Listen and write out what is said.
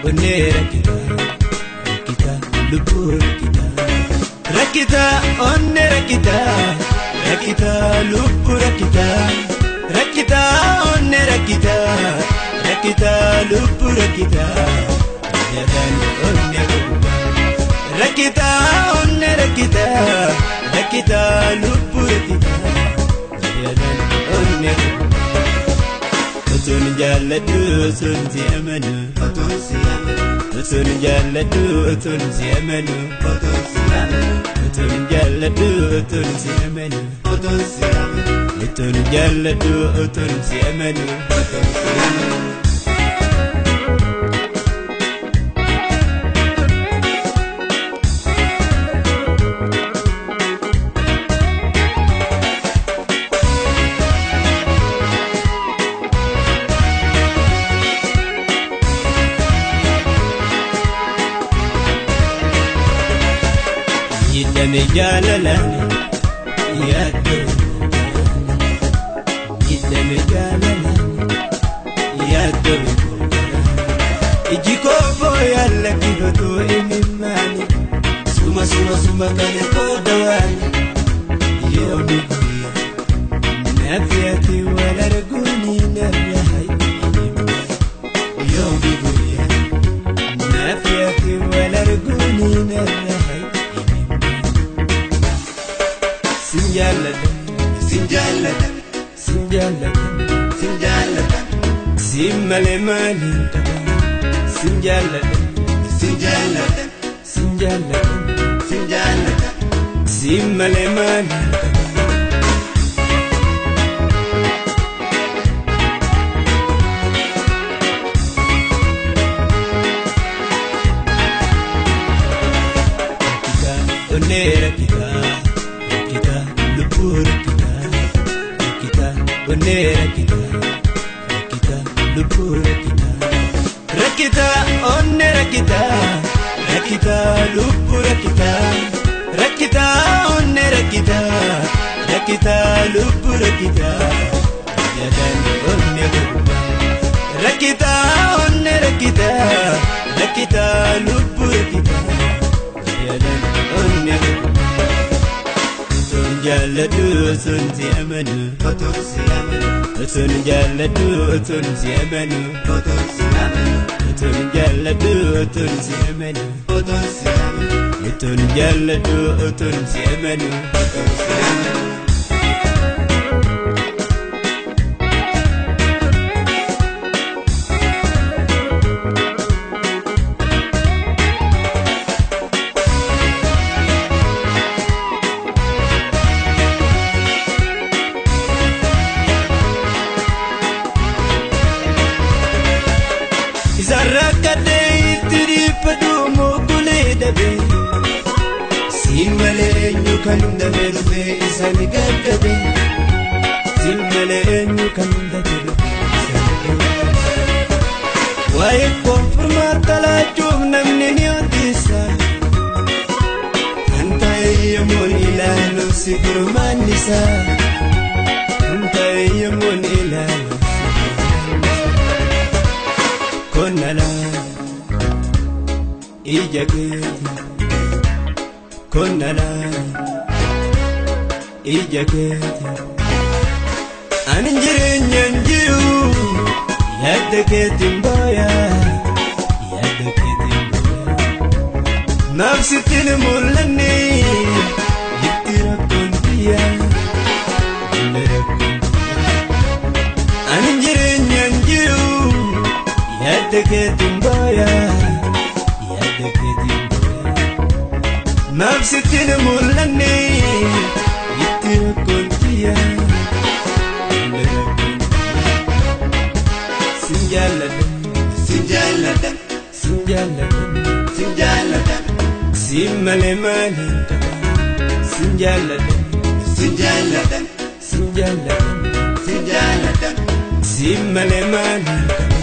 onnee rakkita rakkita lubbuu rakkita rakkita onnee rakkita rakkita lubbuu rakkita rakkita onnee rakkita rakkita lubbuu rakkita yaadaan onnee gubbaa rakkita onnee rakkita rakkita lubbuu rakkita yaadaan onnee gubbaa. Otoon jaalladhu otoon si amanu. Otoon si amanu. Otoon jaalladhu otoon si amanu. Otoon si amanu. Otoon jaalladhu otoon si amanu. Otoon si amanu. Otoon jaalladhu otoon si amanu. Otoon si amanu. Miidhame jaalalaan yaaddoo miidhame jaalalaan yaaddoo iji koo yaalla kibatoo imimmaani suma suma suma kana qooda waan yoomi guyyaa naaf yaati wal arguuni narra hayi yoomi guyyaa naaf yaati wal arguuni narra hayi. Sin jaalladha, Sin jaalladha. sin jaalladha, Sin jaalladha. sin malee maaliin qaba? Sin jaalladha, Sin jaalladha. sin jaalladha, Sin jaalladha. sin malee maaliin qaba? Rakkita onnee rakkita rakkita lubbuu rakkita rakkita onnee rakkita rakkita lubbuu rakkita rakkita onnee rakkita rakkita lubbuu rakkita rakkita onnee rakkita rakkita lubbuu rakkita yaadaan onnee gubbaa rakkita onnee rakkita rakkita lubbuu rakkita. Yaadaan onnee otoon jaalladhu otoon si amanu. Otoon si amanu. Otoon jaalladhu otoon si amanu. Otoon si amanu. Otoon jaalladhu otoon si amanu. Otoon si amanu. Otoon jaalladhu otoon si amanu. Otoon si amanu. Isaan rakkadhee itti dhiibbatu mogolee dhabe. Siin malee eenyu kan dafee dhufee isaan gaggabe. Siin malee eenyu kan dafee dhufee isaan gaggabe. Waa'ee koonfurmaata laachuuf namni ni odeessa. Kan ta'e yemmuu ilaalu si furmaanni isaa. Kan ta'e yemmuu ilaalu si furmaanni isaa. Konnala ija keeti konnala ija keeti ani jireenyaan jiru yaadda keetiin booya yaadda keetiin booya naaf sittiin mul'anne itti rakkoon biyya rakkoon ani jireenyaan jiru. Yaadda keetiin booya yaadda keetiin booya naaf sittiin mul'anne itti rakkoon biyya sin jaalladha Sin jaalladha. sin jaalladha Sin jaalladha. sin malee maaliin qaba sin jaalladha Sin jaalladha. sin jaalladha Sin jaalladha. sin malee maaliin qaba.